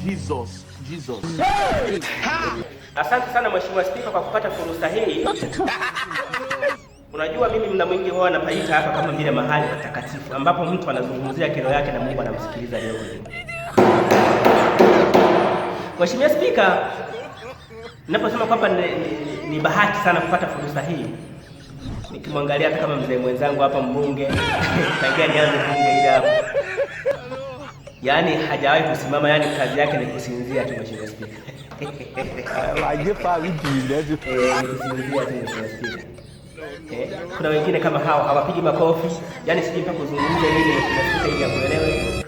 Jesus, Jesus. Asante sana Mheshimiwa Spika kwa kupata fursa hii. Unajua mimi muda mwingi huwa napaita hapa kama vile mahali patakatifu ambapo mtu anazungumzia kero yake na Mungu anamsikiliza leo hii. Mheshimiwa Spika, ninaposema kwamba ni bahati sana kupata fursa hii, nikimwangalia hata kama mzee mwenzangu hapa mbunge tangia nianze bunge ile hapo, yaani hajawahi kusimama, yaani kazi yake ni kusinzia tu Mheshimiwa Spika. Ni kusinzia tu Mheshimiwa Spika. Kuna wengine kama hao hawapigi makofi, yaani sijui mpaka kuzungumza nini Mheshimiwa Spika ili akuelewe.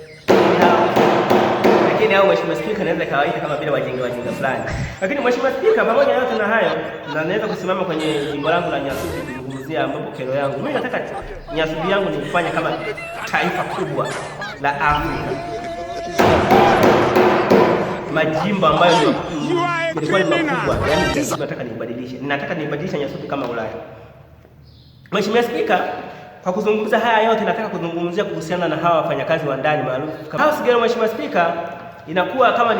Lakini hao Mheshimiwa Spika naweza kawaita kama vile wajinga wajinga fulani. Lakini Mheshimiwa Spika, pamoja na yote na hayo, na naweza kusimama kwenye jimbo langu la Nyasubi kuzungumzia ambapo kero yangu. Mimi nataka Nyasubi yangu ni kufanya kama taifa kubwa la Afrika. Majimbo ambayo ilikuwa ni makubwa, yaani nataka nibadilishe. Nataka nibadilishe Nyasubi kama Ulaya. Mheshimiwa Spika, kwa kuzungumza haya yote nataka kuzungumzia kuhusiana na hawa wafanyakazi wa ndani maarufu house girl. Mheshimiwa Spika, inakuwa kama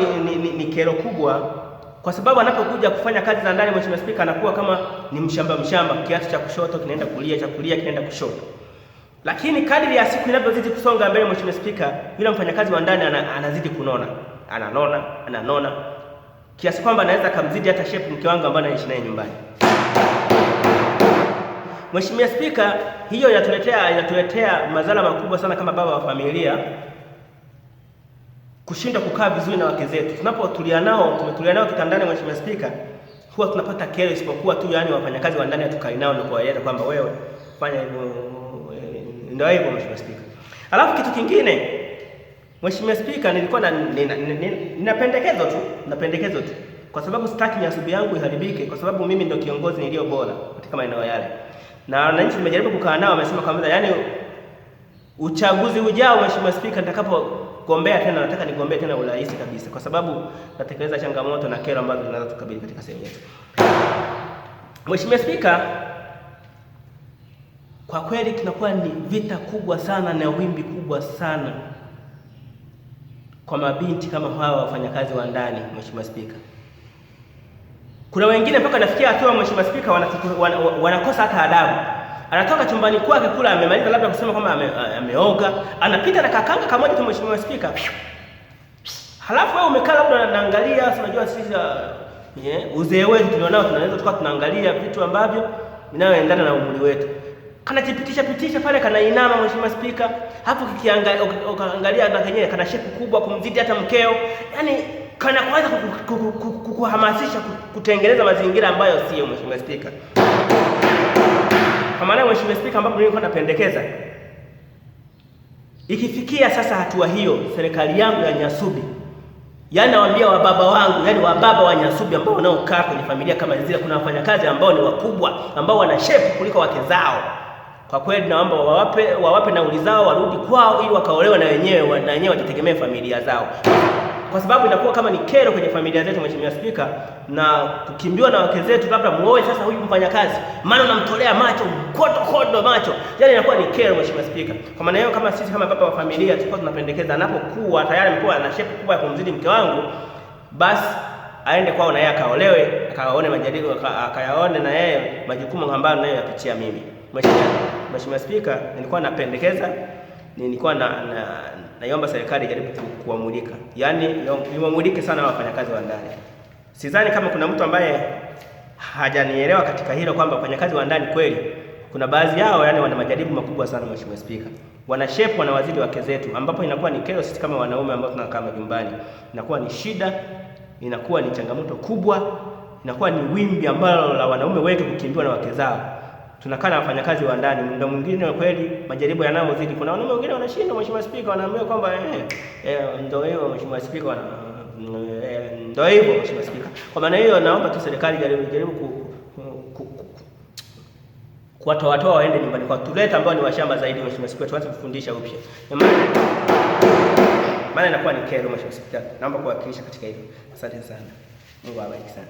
ni kero kubwa kwa sababu anapokuja kufanya kazi za ndani Mheshimiwa Spika, anakuwa kama ni mshamba mshamba, kiatu cha kushoto kinaenda kulia, cha kulia kinaenda kushoto. Lakini kadri ya siku inavyozidi kusonga mbele Mheshimiwa Spika, yule mfanyakazi wa ndani anazidi kunona, ananona, ananona kiasi kwamba anaweza kumzidi hata shape mke wangu ambaye anaishi naye nyumbani. Mheshimiwa Spika, hiyo inatuletea madhara makubwa sana kama baba wa familia, kushindwa kukaa vizuri na wake zetu. Tunapotulia nao, tumetulia nao kitandani Mheshimiwa Spika, huwa tunapata kero, isipokuwa tu yani wafanyakazi wa ndani hatukai nao na kuwaeleza kwamba wewe fanya hivyo, ndio hivyo Mheshimiwa Spika. Alafu kitu kingine Mheshimiwa Spika, nilikuwa na nina pendekezo tu, na pendekezo tu. Kwa sababu sitaki Nyasubi yangu iharibike, kwa sababu mimi ndio kiongozi nilio bora katika maeneo yale. Na wananchi nimejaribu kukaa nao, wamesema kwamba yani uchaguzi ujao Mheshimiwa Spika, nitakapogombea tena nataka nigombee tena urais kabisa, kwa sababu natekeleza changamoto na kero ambazo zinazotukabili katika sehemu yetu. Mheshimiwa Spika, kwa kweli tunakuwa ni vita kubwa sana na wimbi kubwa sana kwa mabinti kama hawa wafanyakazi wa ndani Mheshimiwa Spika. Kuna wengine mpaka nafikia hatua Mheshimiwa Spika wanakosa hata adabu. Anatoka chumbani kwake kula, amemaliza labda kusema kwamba ameoga, anapita na kakanga kamoja tu Mheshimiwa Spika. Halafu wewe umekaa labda unaangalia, si unajua sisi uzee wetu tulionao tunaweza tukawa tunaangalia vitu ambavyo vinayoendana na umri wetu. Kanajipitisha pitisha pale, kanainama Mheshimiwa Spika. Hapo ukiangalia na kenyewe kana shape kubwa kumzidi hata mkeo. Yaani kana kuanza kukuhamasisha kutengeneza mazingira ambayo sio Mheshimiwa Spika. Kwa maana Mheshimiwa Spika, ambapo nilikuwa napendekeza ikifikia sasa hatua hiyo, serikali yangu ya Nyasubi, yaani nawaambia wababa wangu, yaani wababa wa Nyasubi ambao wanaokaa kwenye familia kama zile, kuna wafanyakazi ambao ni wakubwa ambao wana shape kuliko wake zao. Kwa kweli naomba wawape nauli zao warudi kwao ili wakaolewe na wenyewe, na wenyewe wajitegemee familia zao. Kwa sababu inakuwa kama ni kero kwenye familia zetu Mheshimiwa Spika, na kukimbiwa na wake zetu, labda muoe sasa huyu mfanyakazi, maana unamtolea macho kodo kodo macho, yaani inakuwa ni kero Mheshimiwa Spika. Kwa maana hiyo, kama sisi kama baba wa familia tulikuwa tunapendekeza anapokuwa tayari mkuu ana shape kubwa ya kumzidi mke wangu, basi aende kwao na yeye akaolewe, akaone majaribu, akayaone na yeye majukumu ambayo nayo yapitia mimi. Mheshimiwa Spika, nilikuwa napendekeza, nilikuwa naiomba serikali ijaribu kuwamulika. Yaani iwamulike sana wafanyakazi wa ndani. Sidhani kama kuna mtu ambaye hajanielewa katika hilo kwamba wafanyakazi wa ndani kweli kuna baadhi yao yani wana majaribu makubwa sana Mheshimiwa Spika. Wana shape, wana wazidi wake zetu, ambapo inakuwa ni kero sisi kama wanaume ambao tunakaa majumbani. Inakuwa ni shida, inakuwa ni changamoto kubwa, inakuwa ni wimbi ambalo la wanaume wetu kukimbiwa na wake zao. Tunakaa na wafanyakazi wa ndani, muda mwingine kweli majaribu yanayozidi. Kuna wanaume wengine wanashindwa Mheshimiwa Spika, wanaambiwa kwamba ndio hiyo Mheshimiwa Spika, ndio hivyo Mheshimiwa Spika. Kwa maana hiyo naomba tu serikali jaribu kuwatoa waende nyumbani kwa tuleta ambao ni washamba zaidi Mheshimiwa Spika, tuanze kufundisha upya. Maana inakuwa ni kero Mheshimiwa Spika. Naomba kuwakilisha katika hilo. Asante sana. Mungu awabariki sana.